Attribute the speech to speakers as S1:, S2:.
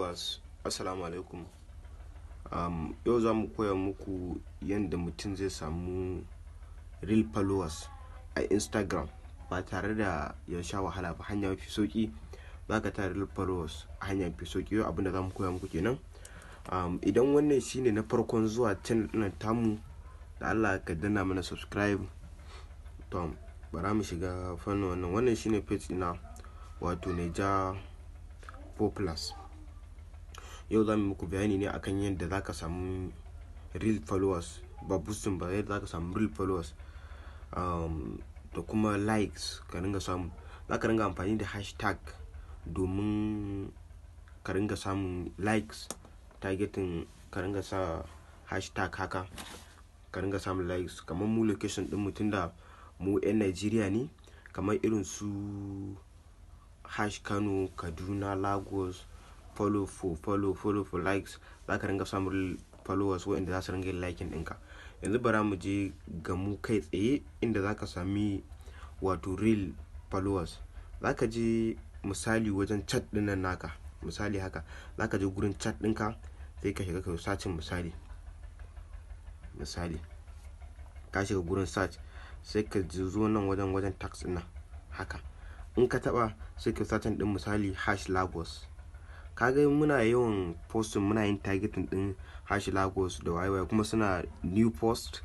S1: Viewers, assalamu alaikum. Yau za mu koya muku yadda mutum zai samu real followers a Instagram ba tare da ya sha wahala ba. Hanya mafi sauki za ka tara real followers a hanya mafi sauki. Yau abinda za mu koya muku kenan. Idan wannan shine na farkon zuwa channel ɗin tamu, da Allah ka danna mana subscribe. To, bara mu shiga fannin wannan. Wannan shine page ɗina, wato Naija 4 Plus. Yau za mu muku bayani ne akan yadda za ka samu real followers, ba boosting ba, yadda za ka samu real followers da kuma likes ka ringa samu. Za ka ringa amfani da hashtag domin ka ringa samun likes, targeting, ka ringa sa hashtag haka ka ringa samun likes. Kamar mu location ɗin mu, tunda mu 'yan Najeriya ne, kamar irin su #Kano, Kaduna, Lagos, follow for follow, follow for likes, za ka ringa samun followers waɗanda za su ringa yin liking ɗinka. Yanzu bara mu je ga mu kai tsaye inda za ka sami wato real followers. Za ka je misali wajen chat ɗin nan naka, misali haka, za ka je gurin chat ɗinka, sai ka shiga ka yi searching. Misali ka shiga gurin search, sai ka zo nan wajen tags ɗin nan haka. In ka taɓa, sai ka searching ɗin misali #Lagos. Ka ga muna yawan posting, muna yin targeting ɗin #Lagos da waye waye, kuma suna new post.